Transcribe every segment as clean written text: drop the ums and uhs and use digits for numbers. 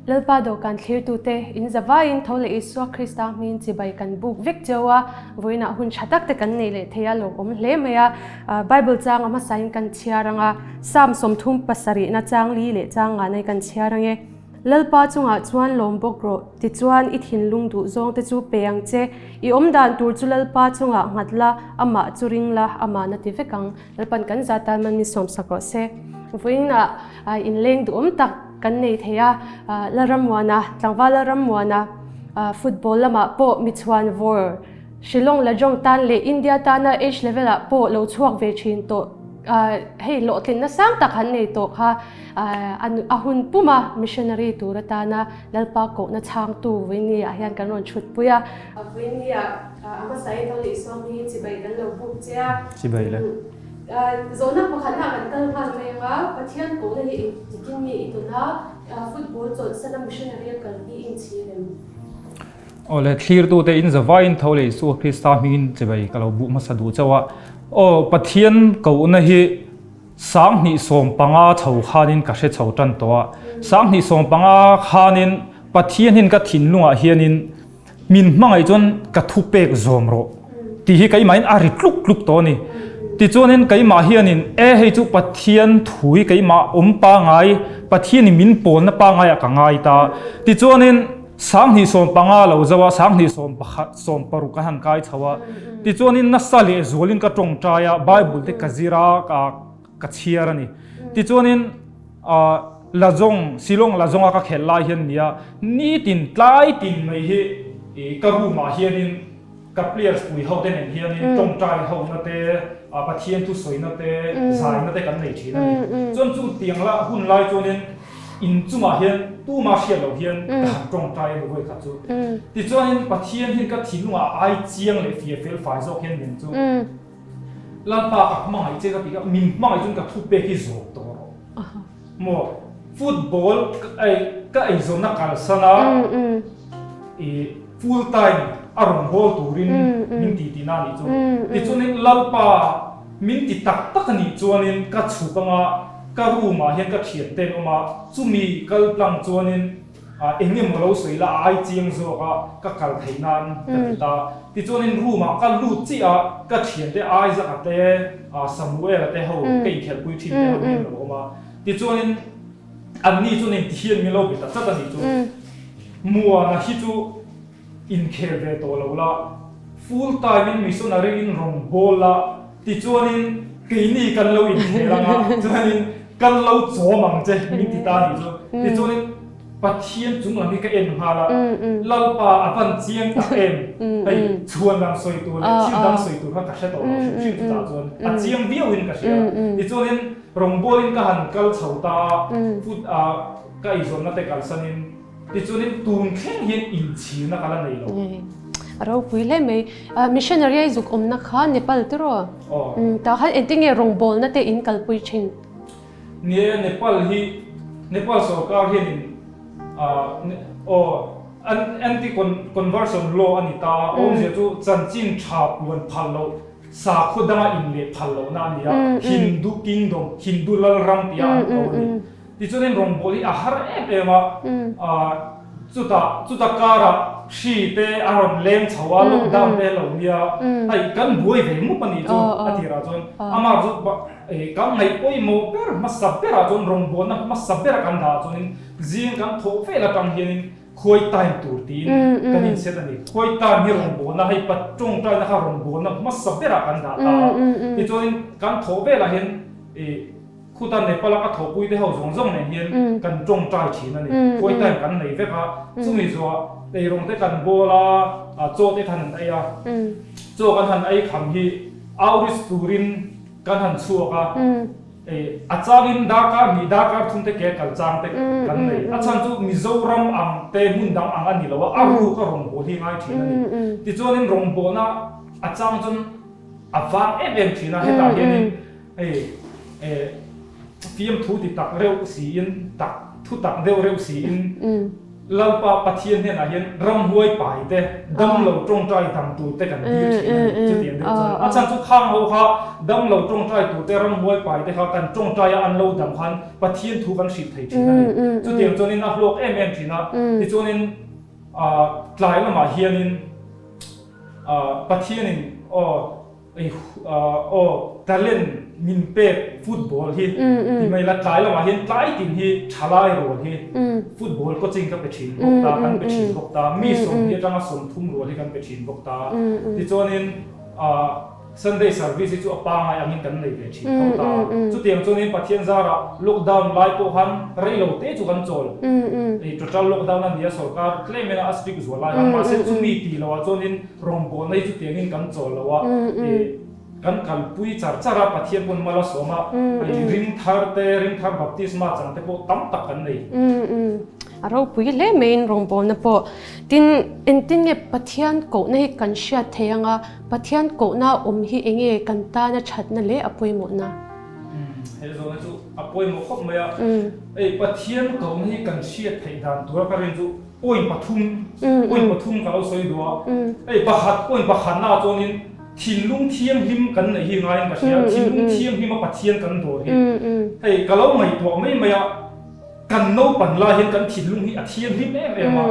Lalpa dawhkan thlirtute, in zavaiin tho leh Isua Krista hmingin chibai kan buk vek cheu a, vawiinah hun tha tak te kan nei leh thei a, lawmawm hle mai a. Bible chang a hmasain kan chhiar ang a, Psalm 37na chang li leh chang ngah nei kan chhiar ang e. Lalpa chungah chuan lawm bawk rawh, tichuan i thinlung duh zawngte chu pe ang che. I awm dan tur chu Lalpa chungah nghat la, amah chu ring la, amah na ti vek ang. Lalpan kan zat tan man min sawmsak rawh se. Vawiinah inleng duhawm tak kan nei thei a, Lalrammuana, tlangval Lalrammuana football lamah pawh michhuan vawr Shillong Lajong tan leh India tana age level ah pawh lo chhuak ve thin tawh hei hlawhtlinna sang tak han nei tawh kha a hun puma missionary tur atana Lalpa kohna chhangtu Vawiinni ah hian kan rawn chhutpui a. Vawiinni ah A hmasa in tho leh Isua hmingin chibai kan lo buk che a. Chibai le. Zawhna pakhatna kan kal nghal mai ang a, Pathian kohna hi engtikin nge i tawn a, football chawlhsana missionary a kal hi i inchhir em? Aw le, thlirtute in zavaiin tho leh Isua Krista hmingin chibai ka lo buh hmasa duh chauh a. Aw, Pathian kohna hi 2015 chho khanin ka hre chho tan tawh a. 2015 khanin Pathian hian ka thinlungah hianin Min hmangaih chuan ka thu pek zawm rawh tih hi keimahin a ri tluk tluk tawh a ni. Tichuanin keimah hianin e hei chu Pathian thu hi keimah awm pangai, Pathianin min pawlna pangaiah ka ngai ta. Tichuanin 2015 lo zo a, 2011 16 ka han kai chho a. Tichuanin nasa lehzualin ka tawngtai a, Bible te ka zir a, ka chhiar a ni. Tichuanin Lajong, Shillong Lajonga ka khelh lai hian nia, nitin tlai tin mai hi ka room ah hianin ka players pui ho te nen hianin tawngtai ho na te, Pathian thu sawi na te, zai na te kan nei thin a ni. Chuan chu tiang la hun lai chuanin in chungah hian tuma hriat loh hian ka han tawngtai a ni vawi khat chu. Tichuanin Pathian hian ka thinlungah ai chiang leh fia fel fai zawk hian min chu. Lalpa ka hmangaih che ka ti kha, min hmangaih chuan ka thu pek hi zawm tawh rawh. Maw football ka eizawnna kalsan a i full time a rawn bawl turin min ti tihna a nih chu. Tichuanin Lalpa min ti tak tak a nih chuanin ka chhuk anga ka room ah hian ka thiante an awm a, chumi kal tlang chuanin Eng emaw lo sawi la a ai chiang zawk a, ka kal theih nan ka ti ta. Tichuanin room ah ka lut chiah a, ka thiante Isaac-a te, Samuel-a te ho ka inkhelhpui thin te ho hi an lo awm a. Tichuanin anni chuanin tihian min lo be ta chat a nih chu. Muana hi chu Inkhel ve tawh lo la, full time in missionary in rawn bawl la, tichuanin keini kan lo inkhel ang a, chuanin kan lo chawm ang che min ti ta a nih chu. Tichuanin Pathian chung lam hi ka en nghal a, Lalpa a van chiang tak em, hei chhuan lam sawi tur leh thil dang sawi tur kha ka hre tawh lo hrim hrim chutah chuan a chiang viau in ka hria. Tichuanin rawngbawlin ka han kal chho ta a, foot ah ka eizawnna te kalsanin, Tichuanin tun thleng hian inchhirna ka la nei lo. A ropui hle mai. Missionary a i zuk awmna kha Nepal tiraw? Aw. Tah khan engtin nge rawngbawlna te in kalpui thin? Nie, Nepal hi Nepal sorkar hianin aw anti conversion law a ni ta a, awmzia chu chanchin tha puan phal loh sakhaw danga inleh phal lohna a ni a, Hindu kingdom, Hindu lalram tia an ko a ni. Tichuanin rawngbâwl hi a har em em a, chutah chuta karah hri te a rawn leng chho a, lockdown te a lo nia, hei kan buai ve mup a nih chu a tirah chuan amah chu kan ngaih pawimawh ber hmasa berah chuan rawngbâwlna hmasa bera kan dah chuanin zing kan thawh vel atang hianin khuai time tur tiin kan inset a ni. Khuai time hi rawngbâwlna hei pa tawngtaina kha rawngbâwlna hmasa berah kan dah ta a, tichuanin kan thawh velah hian ih. Khuta Nepal-a ka thawhpui te ho zawng zawng nen hian kan tawngtai thin a ni. Khuai time kan nei vek a, chumi zuah eirawng te kan bawl a, chaw te kan han ei a. Chaw kan han ei kham hi outreach turin kan han chhuak a, a changin darkar hnih darkar thum te ke kal chang te kan nei. A chhan chu Mizoram ang te hmun dang ang a ni lo a, a ruk a rawngbâwl hi ngai thin a ni. Tichuanin rawngbâwlna a chang chuan a vang em em thin a, hetah hianin Hei eh fiamthu ti tak reuh siin tak thu tak deuh reuh siin. Lalpa Pathian hnenah hian ramhuai pai te, damlo tawngtai dam tur te kan dil thin a ni. Chutiang deuh chuan a chhan chu khang ho kha damlo tawngtai tur te, ramhuai pai te kha kan tawngtai a an lo dam khan Pathian thu kan hrilh thei thin a ni. Chutiang chuanin a hlawk em em thin a. Tichuanin tlai lamah hianin Pathianin aw Aw talent min pek football hi ti mai la tlai lamah hian tlai tin hi thalai rual hi football coaching ka pe thin bawk ta kan pe thin bawk ta mi 20 atanga 30 rual hi kan pe thin bawk ta tichuanin Sunday service hi chu a pangai angin kan nei ve thin tho ta chutiang chuanin Pathian zarah lockdown lai pawh khan rei lo te chu kan chawl total lockdown a nia sorkar tlem in a strict zual lai khan mahse chumi tih loh ah chuanin Rawngbawlna hi chutiangin kan chawl lo a, ih kan kalpui char char a, Pathian pawn mal a sawm a, ih ring thar te, ring thar baptisma chang te pawh tam tak kan nei. A ropui hle maiin rawngbawlna pawh. Tin, engtin nge Pathian kohna hi kan hriat thei ang a, Pathian kohna awm hi enge kan tana thatna leh a pawimawhna? He zawhna chu a pawimawh khawp mai a, hei Pathian kohna hi kan hriat theih dan tura ka rin chu, Point pathum, point pathum ka lo sawi duh a. Hei pakhat, point pakhatna ah chuanin thinlung thianghlim kan neih hi ngaiin ka hria. Thinlung thianghlim a Pathian kan dawr hi. Hei ka lo ngaihtuah mai mai a, kan naupan lai hian kan thinlung hi a thianghlim em em a.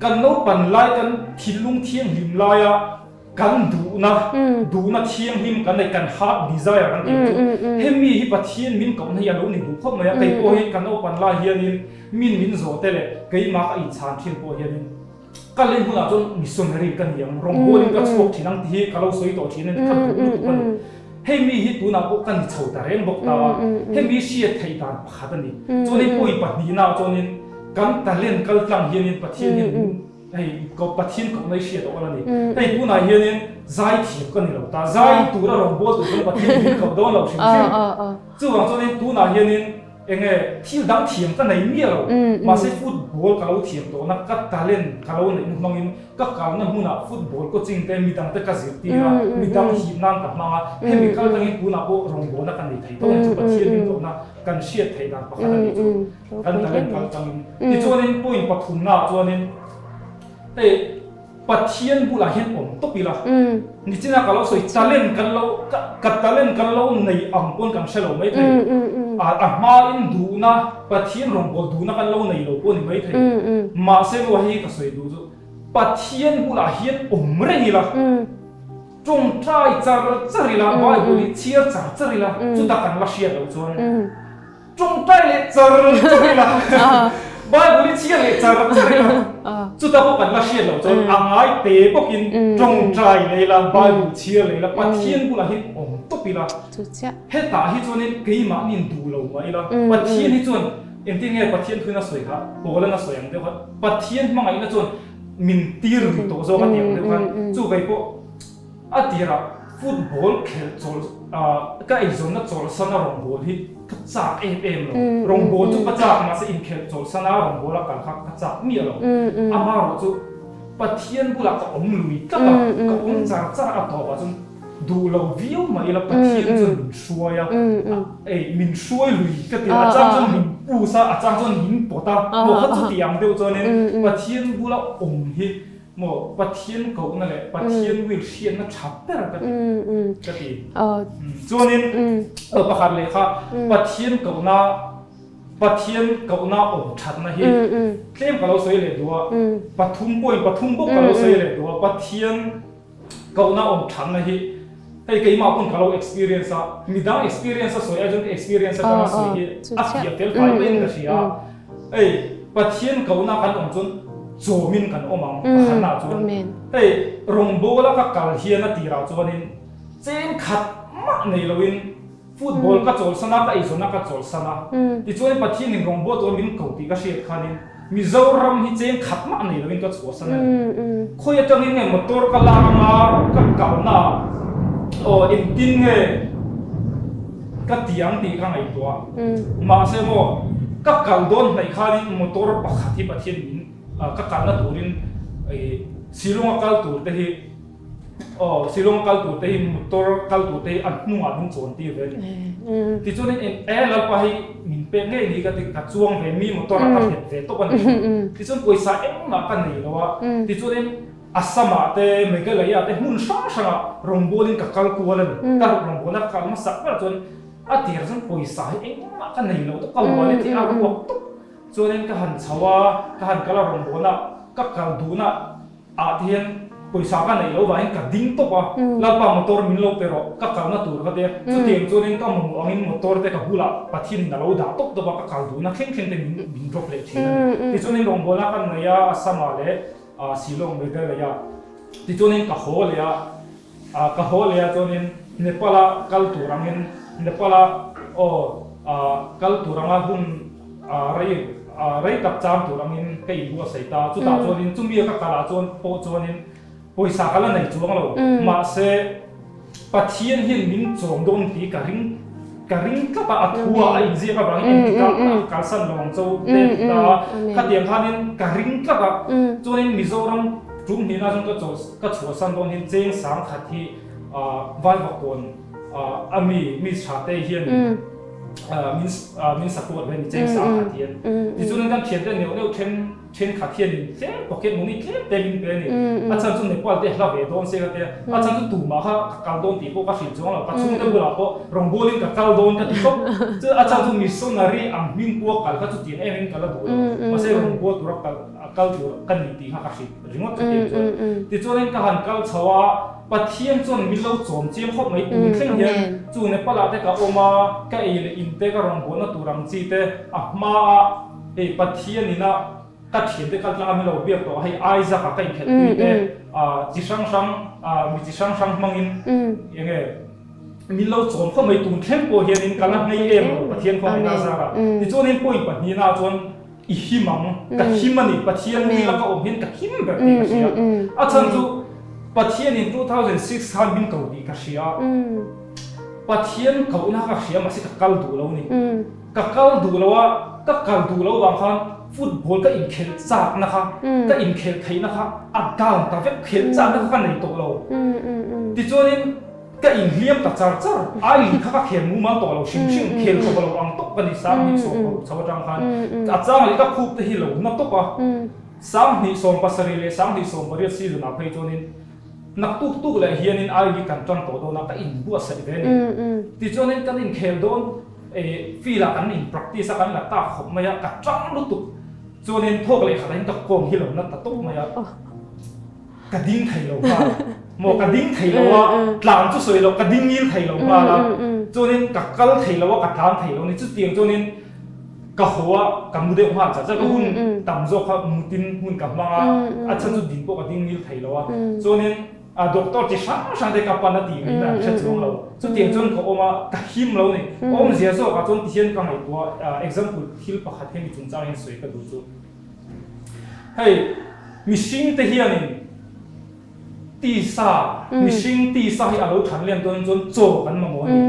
Kan naupan lai kan thinlung thianghlim laia Kan duhna, duhna thianghlim kan nei, kan heart desire kan tih chu hemi hi Pathian min kohna hi a lo ni duh khawp mai a, kei pawh hi ka naupan lai hianin min min zawh te leh keimah ka inchhan thin pawh hianin ka len hunah chuan missionary ka ni ang, rawngbawlin ka chhuak thin ang tih hi ka lo sawi tawh thin a ni, ka duh lutuk a ni. Hemi hi tunah pawh ka ni chho ta reng bawk ta a, hemi hriat theih dan pakhat a ni. Chuanin pawi pahnihnaah chuanin kan talent kal tlang hianin Pathian hian min Hei ko Pathian koh mai hriat awk a la ni. Hei tunah hianin zai thiam ka ni lo ta. Zai tura rawn bawl tur chuan Pathian min koh dawn lo hrim hrim. Chuvang chuanin tunah hianin enge thil dang thiam ka nei miah lo. Mahse football ka lo thiam tawhna ka talent ka lo neihna hmangin ka kalna hmunah football coaching te midang te ka zirtir a, midang hip nan ka hmang a. Hemi kal tangin tunah pawh rawngbawlna ka nei thei tawh ang chu Pathian min kohna kan hriat theih dan pakhat a nih chu. Kan talent kal tangin. Tichuanin point pathumnaah chuanin hei Pathian bulah hian awm tawp ila. Nichina ka lo sawi talent kan lo ka talent kan lo nei ang pawn kan hre lo mai thei. A hmain duhna Pathian rawngbâwl duhna kan lo nei lo pawh ni mai thei. Mahse maw hei ka sawi duh chu Pathian bulah hian awm reng ila. Tawngtai char char ila Bible hi chhiar char char ila chuta kan la hriat loh chuan Tawngtai leh char char ila, Bible hi chhiar leh char char ila, chuta pawh kan la hriat loh chuan a ngai te bawkin tawngtai leh ila, Bible chhiar leh ila, Pathian bulah hian awm tawp ila, hetah hi chuanin keimahniin duh lo mah ila, Pathian hi chuan engtin nge Pathian thuin a sawi kha, Paula'n a sawi ang deuh kha, Pathian hmangaihna chuan min tir lui tawh zawk a ti ang deuh khan, chu vei pawh A tirah football khelh chawlh ka eizawnna chawlhsana rawngbâwl hi ka châk em em lo. Rawngbâwl chu ka châk mahse inkhelh chawlhsana rawngbâwl a kal kha ka châk miah lo. Amaherawh chu Pathian bulah ka awm lui tlat a, ka awm char char a tawpah chuan duh lo viau mah ila Pathian chuan min hruai a, ei min hruai lui ka ti a, a chang chuan min pus a, a chang chuan min pawt a, maw kha chuti ang deuh chuanin Pathian bula awm hi Maw Pathian kohna leh Pathian will hriatna tha ber ka ti ka ti. Chuanin pakhat leh kha Pathian kohna Pathian kohna awm thatna hi tlem ka lo sawi leh duh a, pathum point pathum bawk ka lo sawi leh duh a, Pathian kohna awm thatna hi Hei keimah pawn ka lo experience a, midang experience a sawi ai chuan ka experience atanga sawi hi a fiah fel fai maiin ka hria a. Hei Pathian kohna kan awm chuan chawmin kan awm ang pakhatna ah chuan. Hei rawngbawla ka kal hian a tirah chuanin cheng khat mah nei loin Football ka chawlsan a, ka eizawn a ka chawlsan a. Tichuan Pathianin rawngbawh tur min ko tih ka hriat khanin Mizoram hi cheng khat mah nei loin ka chhuahsan a ni. Khawi atangin nge motor ka lak anga ka kalna ah aw engtin nge ka ti ang tih ka ngaihtuah. Mahse maw ka kal dawn hnaih khanin motor pakhat hi Pathian min ka kalna turin Shillong a kal tur te hi. Aw, Shillong kal tur te hi motor kal tur te hi a hnungah min chuan tir ve a ni. Tichuanin eng e Lalpa hi min pek ngei ni ka ti ka chuang ve mi motor ah ka nghet ve tawp a ni. Tichuan pawisa engmah ka nei lo a, tichuanin Assam ah te Meghalaya ah te hmun hrang hrang ah rawngbawlin ka kal kual a ni. Ka rawngbawlna ka kal hmasak ber chuan a tir chuan pawisa hi engmah ka nei lo tawp ka wallet hi a ruak tawp. Chuanin ka han chho a, ka han kal a rawngbawlna ka kal duhna Ah te hian pawisa ka neih loh vangin ka ding tawp a, Lalpa motor min lo pe rawh, ka kalna tur ka tia. Chutiang chuanin ka mamawh angin motor te ka bulah Pathianin a lo dah tawp tawp a, ka kal duhna thleng thleng te min min drop leh thin a ni. Tichuanin rawngbawlna ka nei a, Assam-ah leh Shillong, Meghalaya. Tichuanin ka haw leh a. Ka haw leh a chuanin Nepal-a kal tur angin Nepal-a aw kal tur anga hun rei rei tak chang tur angin ka inbuatsaih ta. Chutah chuanin chumi a ka kalah chuan pawh chuanin pawisa ka la nei chuang lo. Mahse Pathian hian min chawm dawn tih ka ring ka ring tlat a, a thua a inziak avangin engtikah mah ka kalsan lo ang cho te a ti ta a. Khatiang khanin ka ring tlat a, chuanin Mizoram tum hnihna chuan ka chaw Ka chhuahsan dawn hian cheng sang khat hi Vaivakawn a mi mi tha te hian min min support ve a ni cheng sang khat hian. Tichuan kan thiante neuh neuh then thenkhat hian in tlem pocket money tlem te min pe a ni. A chhan chu Nepal te hla ve dawn se ka tia. A chhan chu tumah kha ka kal dawn tih pawh ka hrilh chuang lo. Ka chhungte bulah pawh rawngbawlin ka kal dawn ka ti tawp. Chu a chhan chu missionary ang hming pua kal kha chutiang em in ka la duh lo. Mahse rawngbâwl tura kal kal tur ka ni tih kha ka hrilh. Ringawt chutiang chuan. Tichuanin ka han kal chho a, Pathian chuan min lo chawm chiang khawp mai tun thleng hian chu Nepal ah te ka awm a, ka ei leh in te ka rawn buahna tur ang chi te a hma a hei Pathian ina ka thian te kal tlang a min lo biak tawh a, hei Isaac ah ka inkhelh pui te chi hrang hrang mi chi hrang hrang hmangin eng nge min lo chawm khawp mai tun thleng pawh hianin ka la nghei em lo Pathian khawngaihna a zar a. Tichuanin point pahnihna ah chuan I him ang, ka him a ni, Pathian mila ka awm hian ka him ber tih ka hria. A chhan chu Pathianin 2006 khan min ko tih ka hria. Pathian kohna ka hria mahse ka kal duh lo a ni. Ka kal duh lo a, ka kal duh lo vang khan football ka inkhelh chakna kha, ka inkhelh theihna kha a down ta vek, khelh chakna kha ka nei tawh lo. Tichuanin. Ka inhliam ta char char, Aileen kha ka khel mumal tawh lo hrim hrim, khel tawh lo ang tawp ka ni, Sanghnih 16 chho atang khan a chang leh ka khup te hi lo na tawp a, Sanghnih 17 leh Sanghnih 18 season ah phei chuanin naktuk tuk leh hianin Aileen kan tan tawh dawn a, ka inbuatsaih ve a ni. Tichuanin kan inkhel dawn field ah kan in practice a, kan la tak khawp mai a, ka tang lutuk chuanin thawk leh khatah hian ka kawng hi lo na ta tawp mai a. Ka ding thei lo nghal maw ka ding thei lo a tlan chu sawi lo ka ding ngil thei lo nghal a chuanin ka kal thei lo a ka tlan thei lo ni chutiang chuanin ka haw a ka mu deuh nghal char char ka hun tam zawk kha mutin hun ka hmang a a chhan chu din pawh ka ding ngil thei lo a chuanin a doctor chi hrang hrang te ka pan a tih ngaihna an hre chuang lo chutiang chuan ka awm a ka him lo ni awmzia zawk ah chuan tihian ka ngaihtuah example thil pakhat hemi chungchang hian sawi ka duh chu. Hei, mihring te hianin tisa, mihring tisa hi a lo than lem dawn chuan chaw kan mamawh a ni.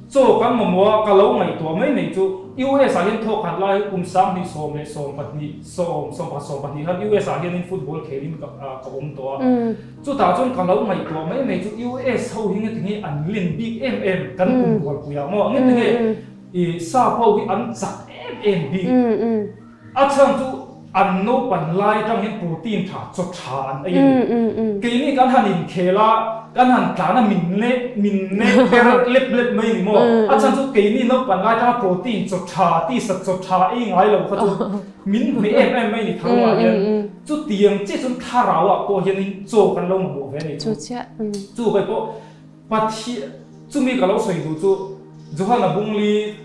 Chaw kan mamawh a, ka lo ngaihtuah mai mai chu US ah hian thawk khat lai kum 20 leh 12, 10, 11, 12 khan US ah hianin football khelin ka awm tawh a. Chutah chuan ka lo ngaihtuah mai mai chu US ho hi nge tinge an len bik em em kan kum rualpuiah maw? Nge tinge i sap ho hi an chak em em bik? A chhan chu an naupan lai atang hian protein tha, chaw tha an ei a ni. Keini kan han inkhel a, kan han tlan a min lep min nek per lep lep mai a ni maw? A chhan chu keini naupan lai atanga protein chaw tha, tisa chaw tha ei ngai lo kha chu min hmeh em em mai a ni tharungah hian. Chutiang chiah chuan thlarauah pawh hianin chaw kan lo mamawh ve a ni chu. Chu hei pawh Pathian, chumi ka lo sawi duh chu Johana Bungli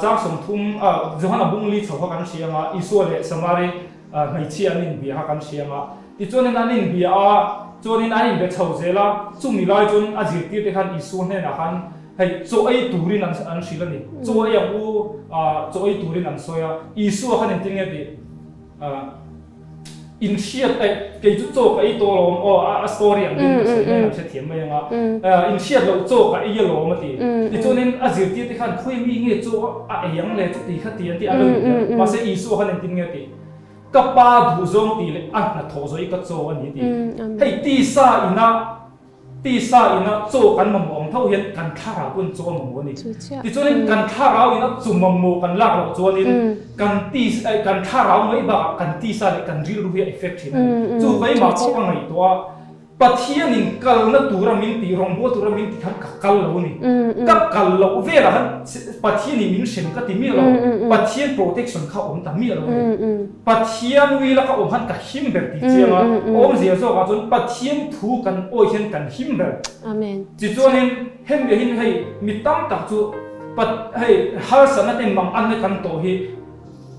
chang 30, Johana Bungli chho kha kan hria ang a, Isua leh Samari hmeichhia an inbia kha kan hria ang a. Tichuanin an inbia a, chuanin an inbe chho zel a, chumi lai chuan a zirtirte khan Isua hnenah khan hei chaw ei turin an an hrilh a ni. Chaw ei ang u, chaw ei turin an sawi a. Isua khan engtin nge tih? In hriat eh kei chu chaw ka ei tawh alawm aw a story ang ding ka sawi mai ang hrethiam mai anga in hriat loh chaw ka ei alawm a ti tichuanin a zirtir te khan khawi mi nge chaw a ei ang le chuti kha ti an ti a lo inbiak mahse Isua khan engtin nge a tih. Ka Pa duhzawng tih leh a hnathawh zawh hi ka chaw a ni tih. Hei tisa ina tisa ina chaw kan mamawh ang tho hian kan thlarau pawn chaw a mamawh a ni. Tichuanin kan thlarau ina chu mamawh kan lak loh chuanin kan tis kan thlarau mai bakah kan tisa leh kan rilru hi a effect thin a ni. Chu keimah pawh ka ngaihtuah a. Pathianin kalna tura min tih, rawngbâwl tura min tih khan ka kal lo a ni. Ka kal loh velah khan Pathianin min hrem ka ti miah lo. Pathian protection kha awm ta miah lo a ni. Pathian wheel a ka awm khan ka him ber tih chiang a, awmzia zawkah chuan Pathian thu kan awih hian kan him ber. Tichuanin hemi ah hian hei mi tam tak chu hei harsatna te mang anna kan tawh hi,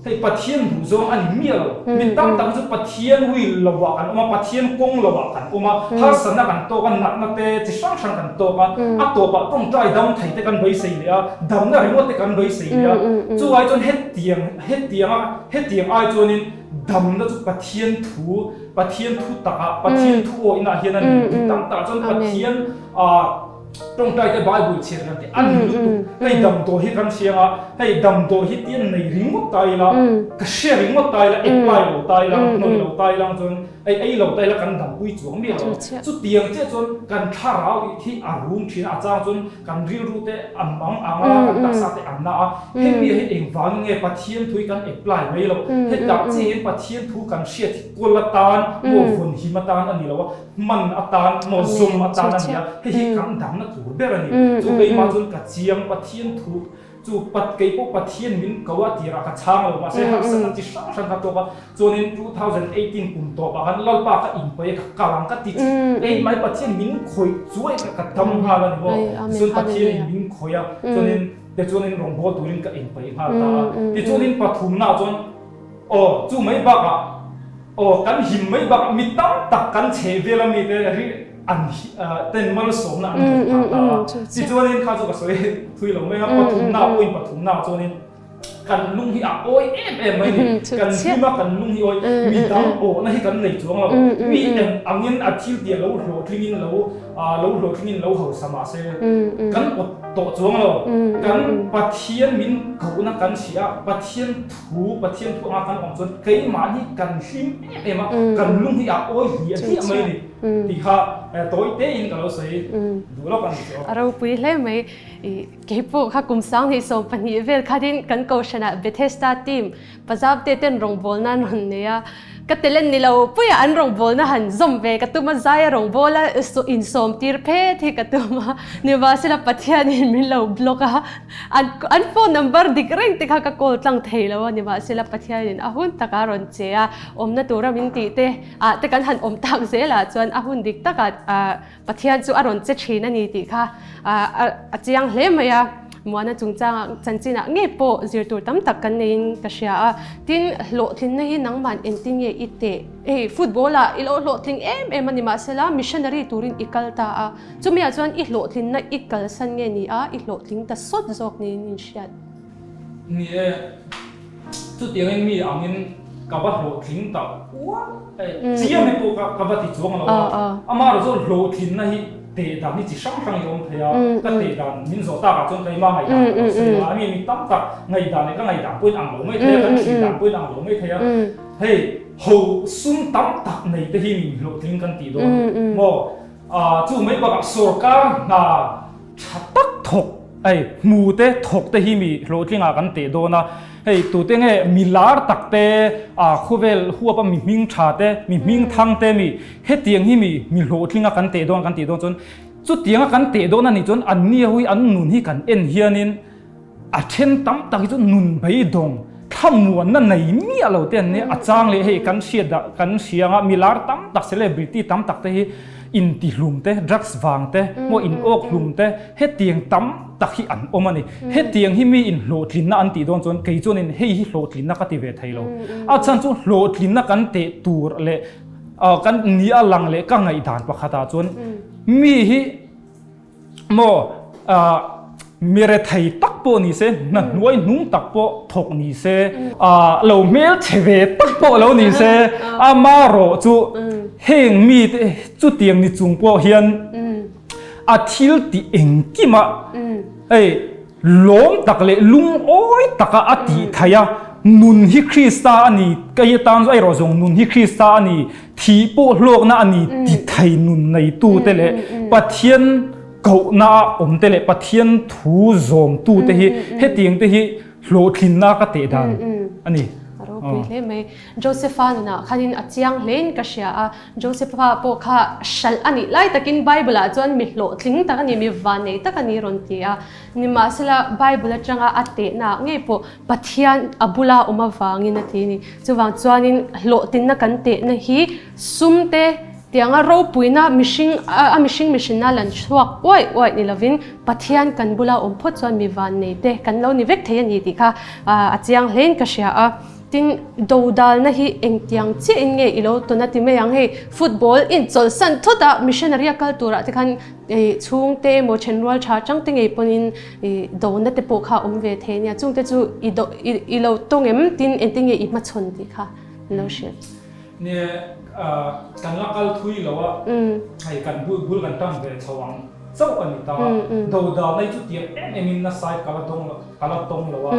Hei Pathian duh zawng a ni miah lo. Mi tam tak hi chu Pathian will lo ah kan awm a, Pathian kawng lo ah kan awm a, harsatna kan tawk a, natna te chi hrang hrang kan tawk a, a tawpah tawngtai dam thei te kan beisei leh a, damna ringawt te kan beisei leh a. Chu ai chuan hetiang hetiang a hetiang ai chuanin damna chu Pathian thu, Pathian thu takah, Pathian thu awihnaah hian a ni. Mi tam takah chuan Pathian ah. Tawngtai te Bible chhiar kan tih a ni lutuk. Hei damdawi hi kan hria anga, hei damdawi hi tian nei ringawt ta ila, ka hria ringawt ta ila, apply lo ta ila, hnawih lo ta ila ang chuan hei ei lo ta ila kan dampui chuang miah lo. Chutiang chiah chuan kan thlarau hi a rum thin a, a chang chuan kan rilru te a mang ang a, kan taksa te an na a. Hemi hi engvangin nge Pathian thu hi kan apply mai lo? Hetah chiah hian Pathian thu kan hriat hi kawl atan maw vawnhim atan a ni lo a. Hman atan maw zawm atan a ni a, hei hi kan damna tur ber a ni. Chu keimah chuan ka chiang Pathian thu chu pat kei pawh Pathian min ko a tirah ka chhang lo mahse harsatna chi hrang hrang ka tawk a, chuanin 2018 kum tawpah khan Lalpa ka inpaih a ka kal ang ka ti chi keimah hi Pathian min khawih chuai kha ka dam nghal a ni maw, tichuan Pathian in min khawih a, chuanin tichuanin rawngbâwl turin ka inpaih nghal ta a, tichuanin pathumnaah chuan Aw, chu mai bakah, aw, kan him mai bakah mi tam tak kan chhe vel a mite ri an ten malsawmna an rawn phah ta a. Tichuanin kha chu ka sawi thui lo mai a, pathumna point pathumna chuanin kan lung hi a awi em em mai ni. Kan hlim a, kan lung hi awi, mi dang awhna hi kan nei chuang lo. Mi eng angin a thil tih a lo hlawhtlingin lo, lo hlawhtlingin lo hausa mahse kan awt tawh chuang lo. Kan Pathian min kohna kan hria a, Pathian Thu Pathian thu anga kan awm chuan keimahni kan hlim em em a, kan lung hi a awi hliah hliah mai a ni tih kha tawi tein ka lo sawi duh lawk a ni chu. A ropui hle mai. I keipawh kha kum 2012 vel khatin kan kohhranah Bethesda team Pazamte ten rawngbawlna an rawn nei a, ka talent ni lo puia an rawngbawlna han zawm ve ka tum a, zaia rawngbawla insawm tir phet hi ka tum a, nimahsela Pathianin min lo block a. An an phone number dik reng te kha ka call tlang thei lo a ni mahsela Pathianin a hun taka rawn che a, awmna tura min tih te ah te kan han awm tak zelah chuan a hun dik takah ah Pathian chu a rawn che thin a ni tih kha ah a chiang hle mai a. Muana chungchangah chanchinah ngei pawh zir tur tam tak kan neiin ka hria a. Tin, hlawhtlinna hi nangman engtin nge i teh? Hei football ah i lo hlawhtling em em a ni mahsela missionary turin i kal ta a. Chumiah chuan i hlawhtlinna i kalsan nge ni a, i hlawhtling ta sawt zawk niin in hriat. Ni e, chutiangin mi angin ka va hlawhtling ta ual e, chiang hi pawh ka va ti chuang lo a, amaherawh chuan hlawhtlinna hi teh dan hi chi hrang hrang i awm thei a, ka teh dan min zawh takah chuan keima ngaihdan ka lo sawi a, mi mi tam tak ngaihdan leh ka ngaihdan pawhin ang lo mai thei a, kan thlir dan pawhin ang lo mai thei a, hei ho sum tam tak nei te hi min hlawhtling kan tih dawn maw? Chu mai bakah sorkar hna tha tak thawk hei hmu te thawk te hi mi hlawhtlingah kan teh dawn a, hei tute nge mi lar tak te khawvel huapa mi hming tha te mi hming thang te mi hetiang hi mi mi hlawhtlinga kan teh dawn kan tih dawn chuan chutianga kan teh dawn a nih chuan an ni ho hi an nun hi kan en hianin A then tam tak hi chu nun beidawng thlamuanna nei miah lo te an nia, a chang leh hei kan hriat dah kan hria anga milar tam tak celebrity tam tak te hi intihlum te drugs vang te maw in awk hlum te hetiang tam tak hi an awm a ni. Hetiang hi mi in hlawhtlinna an tih dawn chuan kei chuanin hei hi hlawhtlinna ka ti ve thei lo. A chhan chu hlawhtlinna kan teh tur leh kan ni a lang leh ka ngaihdan pakhatah chuan mi hi Maw mi rethei tak pawh ni se, hna hnuai hnung tak pawh thawk ni se, lo hmel chhe ve tak pawh lo ni se, amarawh chu heng mite chutiang ni chung pawh hian a thil tih engkimah hei lawm tak leh lungawi taka a tih theih a. Nun hi Krista a ni, kei atan chu erawh zawng nun hi Krista a ni, thih pawh hlawkna a ni ti thei nun neitute leh Pathian kohna a awmte leh Pathian thu zawmtute hi hetiang te hi hlawhtlinna ka teh dan a ni. A ropui hle mai. Josepha nunah khanin a chiang hlein ka hria a, Josepha pawh kha hralh a nih lai takin Bible ah chuan mi hlawhtling tak a ni, mi vannei tak a ni rawn ti a. Nimahsela Bible atanga a tehna ah ngei pawh Pathian a bula awm avangin a ti a ni. Chuvang chuanin hlawhtlinna kan tehna hi sum te tianga ropuina mihring a mihring mihrinna lan chhuak uaih uaih ni lovin Pathian kan bula awm phawt chuan mi vannei te kan lo ni vek thei a ni tih kha a chiang hlein ka hria a. Tin, dodalna hi engtiang chiahin nge i lo tawn a ti mai ang hei, football inchawlhsan thut a missionary a kal turah te khan chhungte emaw thenrual tha chang te ngei pawhin dona te pawh kha awm ve thei ania, chungte chu i do i lo tawng em tin engtin nge i hmachhawn tih kha an lo hrilh. Nia, kan la kal thui lo a, hei kan bul bul kan tan ve chho ang chauh a ni ta a, dodalna hi chu tiang em em in nasa ka la dawng lo. Ka la tawng lo a,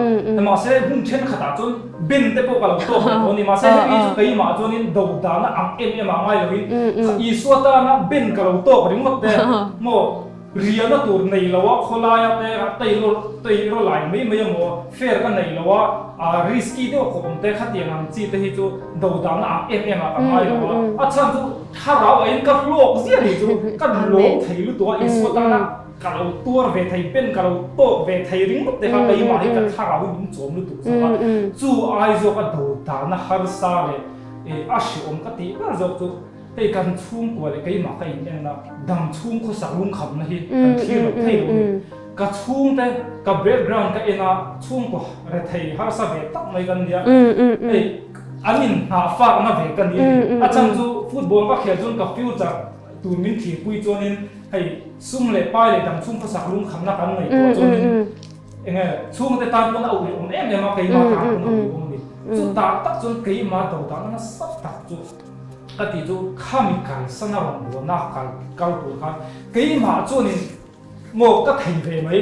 mahse hmun thenkhatah chuan ben te pawh ka lo tawk ve tawh a ni. Mahse hemi chu keimah chuanin do dana ang em em ah ngai loin Isua tana ben ka lo tawk ringawt te maw riahna tur nei lo a khawlaia te tailor tailor lai mai mai emaw fair ka nei lo a risky deuh khawp awm te khatiang ang chi te hi chu do dana ang em em ah ka ngai lo a, a chhan chu thlarau ah in ka hlawk ziah ni chu ka lawm thei lutuk a Isua tana Ka lo tuar ve thei pen ka lo tawk ve thei ringawt te kha keimah hi ka thlarau hi min chawm lutuk zawk a, chu ai zawk a do dana harsa leh a hreawm ka tih ber zawk chu hei kan chhungkua leh keimah ka in en a, dam chhung khawsak lungkhamna hi kan thlir lo thei lo a ni. Ka chhungte ka background ka en a, chhungkua rethei harsa ve tak mai kan nia, hei an in nghah fakna ve ka ni a ni. A chhan chu football ka khel chuan ka future tur min thlirpui chuanin hei sum leh pai leh dang chhung khawsak lungkhamna kan ngaihtuah chuanin enge chhungte tan pawn a uih awm em em a, keimah tan pawn a uih awm a ni. Chutah tak chuan keimah do dahna nasa tak chu ka tih chu khami kalsana rawn buana kal kal tur khan keimah chuanin Maw ka thei ve mai,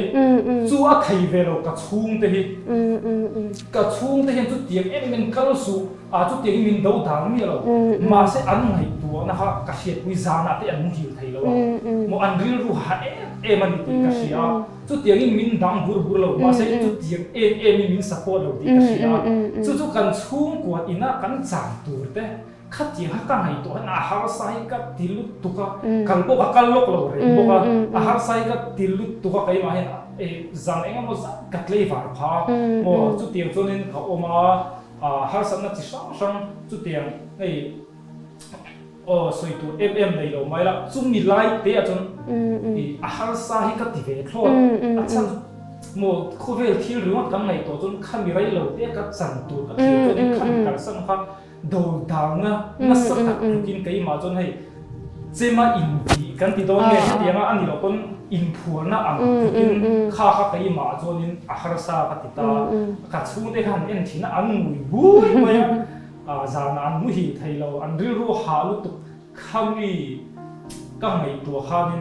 chu a thei ve lo ka chhungte hi, ka chhungte hian chutiang em em in kal suh a, chutiang in min do dang miah lo, mahse an ngaihtuahna kha ka hriatpui zanah te an muhil thei lo a, maw an rilru ha em em a ni tih ka hria a, chutiang in min dang bur bur lo, mahse chutiang em em in min support lo tih ka hria a, chu chu kan chhungkua ina kan chan tur te Khatiang kha ka ngaihtuah hian a harsa hi ka ti lutuk a, kal pawh ka kal lawk lo reng bawk a, a harsa hi ka ti lutuk a keimah hian zan eng emaw zat ka tlei var pha a, maw chutiang chuanin ka awm a, harsatna chi hrang hrang chutiang hei aw sawi tur em em nei lo mai la, chumi lai te ah chuan a harsa hi ka ti ve thlawt, a chhan chu maw khawvel thil ringawt kan ngaihtuah chuan khami rei lo te ka chan tur ka thlir chuanin khami kalsan kha Dodalna nasa tak tlukin keimah chuan hei chema intih kan ti dawn nge hetianga a ni loh pawn inphuarna ang tlukin kha kha keimah chuanin a harsa ka ti ta. Ka chhungte kha han en thin a, an ngui bui mai a, zanah an muhil thei lo, an rilru hah lutuk. Khami ka ngaihtuah khanin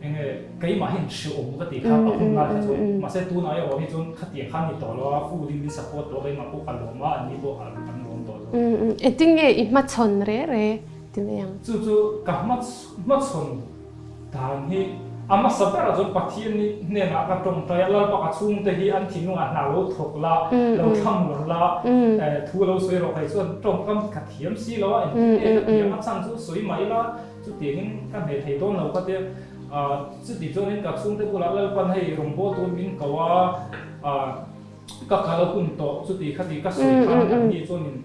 enge keimah hian hreawm ka tih kha ka hun lai kha chuan mahse tunah erawh hi chuan khatiang khan ni tawh lo a full in min support tawh keimah pawh ka lawm a anni pawh an lawm tawh lo. Engtin nge i hmachhawn re re ti mai ang? Chu chu ka hmachhawn Dan hi a hmasa berah chuan Pathian hi hnenah ka tawngtai a, Lalpa ka chhungte hi an thinlungah hna lo thawk la, lo thlamuan la, thu lo sawi rawh kei chuan tawngkam ka thiam si lo a, engtin nge ka thiam a chhan chu sawi mai la, chutiangin ka hneh thei dawn lo ka tia, chuti chuanin ka chhungte bulah Lalpan hei rawngbawltu min ko a, Ka kal a hun tawh chuti khati ka sawi khan an ni chuanin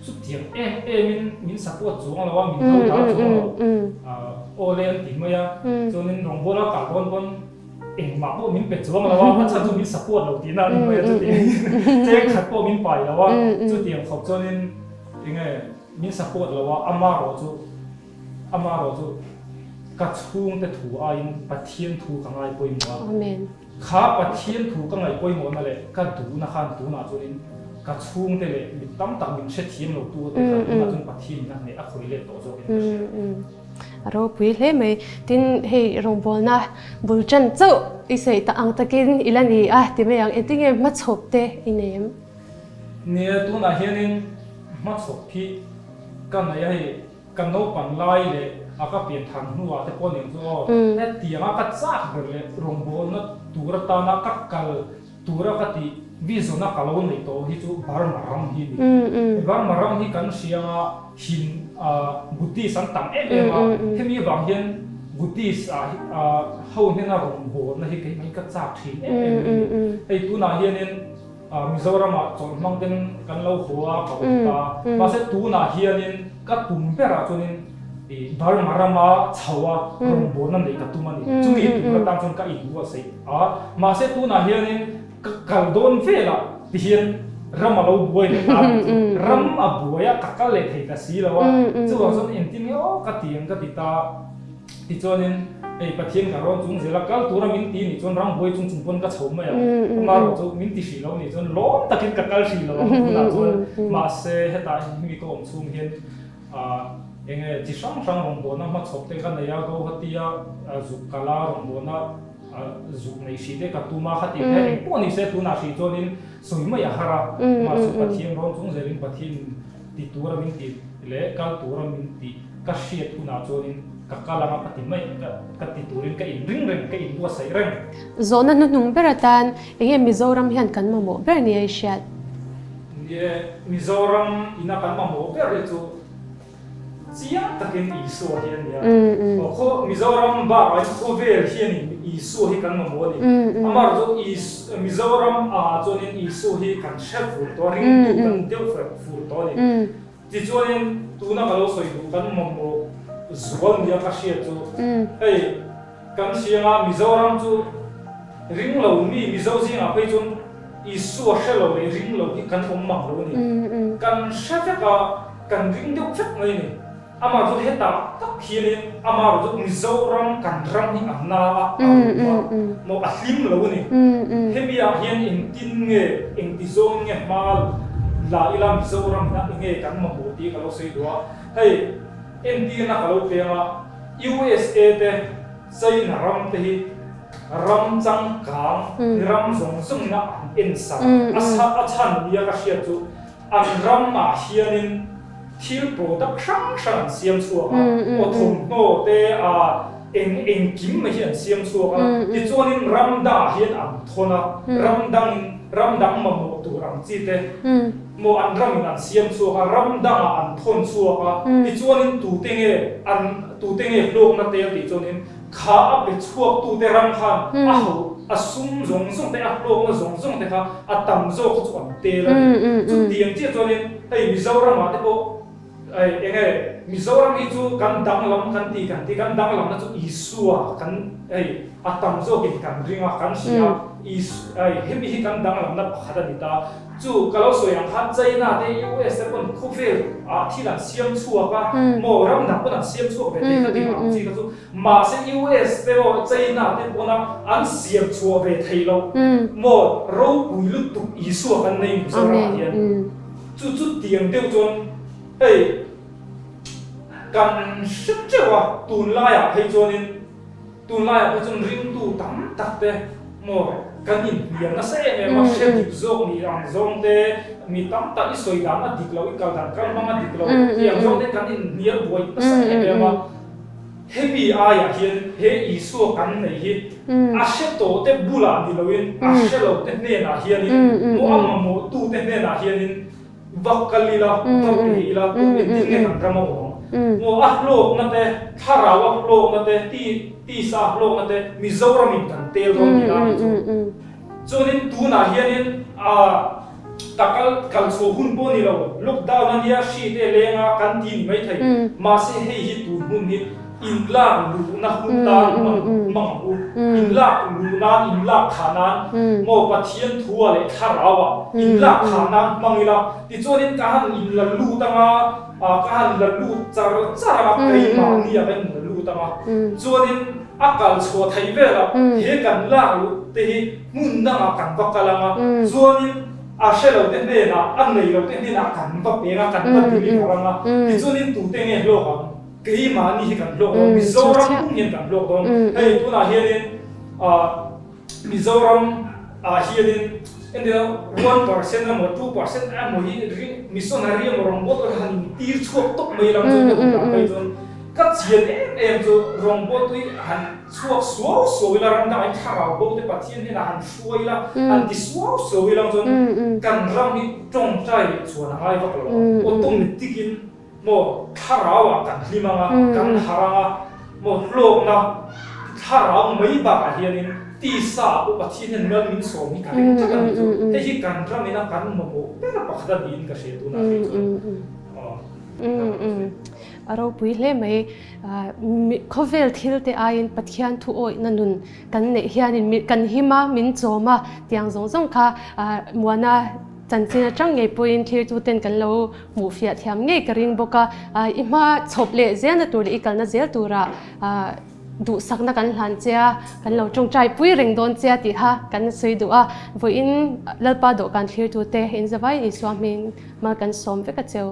chutiang em emin min support chuang lo a, min do dal chuang lo aw le an ti mai a, chuanin rawngbawla kal dawn pawn engmah pawh min pe chuang lo a, a chhan chu min support lo tihna a ni mai a chuti cheng khat pawh min pai lo a, chutiang khawp chuanin enge min support lo a, amarawh chu amarawh chu ka chhungte thu aiin Pathian thu ka ngai pawimawh a. Kha Pathian thu ka ngaih pawimawhna leh ka duhna khan tunah chuanin ka chhungte leh mi tam tak min hrethiam lo tu te kha tunah chuan Pathian in a hneh a khawi let tawh zawkin ka hria. A ropui hle mai. Tin, hei rawngbawlna bul tan chauh i sawi tak ang takin i la ni a ti mai ang. Engtinge hmachhawp te i nei em? Nia, tunah hianin hmachhawp hi ka nei a hei. Ka naupan lai leh a ka pian than hnuah te pawh nen chu aw, hetianga ka chak ber leh rawngbawlna tur atana ka kal tura ka tih vision a ka lo neih tawh hi chu Burma ram hi a ni. Burma ram hi kan hria anga Hin Buddhist an tam em em a, hemi avang hian Buddhist ho hnena rawngbawlna hi keimah hi ka chak thin em em a ni. Hei tunah hianin Mizoramah chawlh hmang ten kan lo haw a, ka awm ta. Mahse tunah hianin ka tum berah chuanin ih Burma rama chho a rawngbawlna neih ka tum a ni. Chumi tur atan chuan ka inbuatsaih a. Mahse tunah hianin ka kal dawn velah tihian ram a lo buai leh ta a nih chu. Ram a buai a, ka kal leh thei ta si lo a. Chuvang chuan engtin nge aw ka ti ang ka ti ta. Tichuanin, hei Pathian ka rawn chung zel a, kal tura min ti nih chuan rambuai chung chung pawn ka chho mai ang. Amaherawh chu min ti hrih lo nih chuan lawm takin ka kal hrih lo ang tunah chuan. Mahse, hetah hemi ka awm chhung hian eng nge chi hrang hrang rawngbawlna hmachhawp te ka nei a, Guwahati-a zuk kal a, rawngbawlna zuk neih hrih te ka tum a, khatih te eng pawh ni se tunah hrih chuanin sawi mai a har a. Mahse, Pathian rawn chung zelin Pathian ti tura min ti leh kal tura min ti. Ka hriat hunah chuanin ka kal anga ka ti mai, ka ti turin ka inring reng, ka inbuatsaih reng. Zawhna hnuhnung ber atan enge Mizoram hian kan mamawh ber nia i hriat? Nie, Mizoram ina kan mamawh ber hi chu chiang takin Isua hi a nia. Aw khaw Mizoram bakah hian khawvel hianin Isua hi kan mamawh a ni. Amaherawhchu chu Mizoram ah chuanin Isua hi kan hre fur tawh a, ringtu kan deuh fur tawh a ni. Tichuanin tuna ka lo sawi duh kan mamawh zual nia ka hriat chu hei kan hrianga Mizoram chu ring lo mi Mizo zingah phei chuan Isua hre lo leh ring lo hi kan awm mang lo a ni. Kan hre vek a, kan ring deuh vek mai a ni. Amah chu hetah tak hianin amah chu Mizoram kan ram hi a na a, a rum a, maw a hlim lo a ni. Hemi ah hian engtin nge, engti zawng nge hma la ila Mizoram ina enge kan mamawh tih ka lo sawi duh a. Hei entirna ka lo peng a, USA te, China ram te hi ram changkang, ram zawng zawng ina an en sa, a chhan nia ka hriat chu An ramah hianin thil product hrang hrang an siam chhuak a, aw thawmhnaw te a eng engkim mai hi an siam chhuak a, tichuanin ram dangah hian an thawn a, ram dangin ram dang mamawh tur ang chi te maw an ramin an siam chhuak a, ram dangah an thawn chhuak a, tichuanin tute nge an tute nge hlawkna tel tih chuanin Kha a pe chhuaktute ram khan a ho, a sum zawng zawng te, a hlawkna zawng zawng te kha a tam zawk kha chu an tel a ni. Chutiang chiah chuanin hei Mizoramah te pawh hei eng nge Mizoram hi chu kan danglam kan ti kan ti, kan danglamna chu Isua kan hei a tam zawkin kan ring a, kan hria a, Is hei hemi hi kan danglamna pakhat a ni ta. Chu ka lo sawi ang khan China te US te pawn khawvel ah thil an siam chhuak a maw ram dang pawn an siam chhuak ve thei kha tih ang chi kha chu mahse US te maw China te pawna an siam chhuah ve thei lo maw ropui lutuk Isua kan nei Mizoram ah hian chu chu tiang deuh chuan hei kan hre teuh a tunlai ah phei chuanin Tunlaiah pawh chuan ringtu tam tak te maw kan inhnial nasa em em a, hre dik zawk ni ang zawng te, mi tam tak i sawi dan a dik lo, i kal dan kal hmang a dik lo tih ang zawng te kan inhnial buai nasa em em a. Hemi aiah hian he Isua kan nei hi a hre tawh te bulah ni loin a hre lo te hnenah hianin maw a mamawhtu te hnenah hianin Va kal ila, va pe ila, tun engtin nge kan ram a awm ang? Maw a hlawkna te, thlarau a hlawkna te, ti tisa a hlawkna te Mizoramin kan tel dawn tih lai chu. Chuanin tunah hianin ah ka kal kal chhuah hun pawh ni lo, lockdown a nia, hri te leng a kan ti ni maithei. Mahse hei hi tun hun hi inlak luhna hun tan hmang hmang ang u. Inlak luh nan, inlak thah nan maw Pathian thua leh thlarauah inlak thah nan hmang ila. Tichuanin ka han inla lut anga, ka han la lut char char anga, keimahni ah ka inla lut anga. Chuanin a kal chhuah theih velah he kan lak luh te hi hmun dangah kan va kal anga. Chuanin a hre lo te hnenah, a nei lo te hnenah kan va peng a, kan va deliver anga. Tichuanin tute nge hlawk ang? Keimahni hi kan hlawk dawn, Mizoram pum hian kan hlawk dawn. Hei tunah hianin Mizoram ah hianin. Entir 1% emaw 2% emaw hi ring missionary emaw rawngbawltu hi han intir chhuak tawp mai lang chuan ka duh dan phei chuan ka chian em em chu rawngbawltu hi han chhuak suau suau ila ram dangah hian thlarau bo te Pathian hnenah han hruai ila han ti suau suau ila chuan kan ram hi tawngtai leh chuan a ngai vak lo ang automatic in Maw thlarau ah kan hlim anga, kan harh anga, maw hlawkna thlarau mai bakah hianin tisa ah pawh Pathian hian mal min sawm hi ka ring tlat a ni chu. Hei hi kan ram ina kan mamawh ber pakhat a niin ka hria tunah phei chuan. A ropui hle mai. Khawvel thil te aiin Pathian thu awihna nun kan neih hianin kan him a, min chawm a, tiang zawng zawng kha Muana Chanchin atang ngei pawhin thlirtuten kan lo hmuh fiah thiam ngei ka ring bawk a, i hma chhawp leh zelna tur leh i kalna zel tura duhsakna kan hlan che a, kan lo tawngtai pui reng dawn che a tih kha kan sawi duh a, vawiin Lalpa dawhkan thlirtute in zavaiin Isua hming mal kan sawm vek a cheu.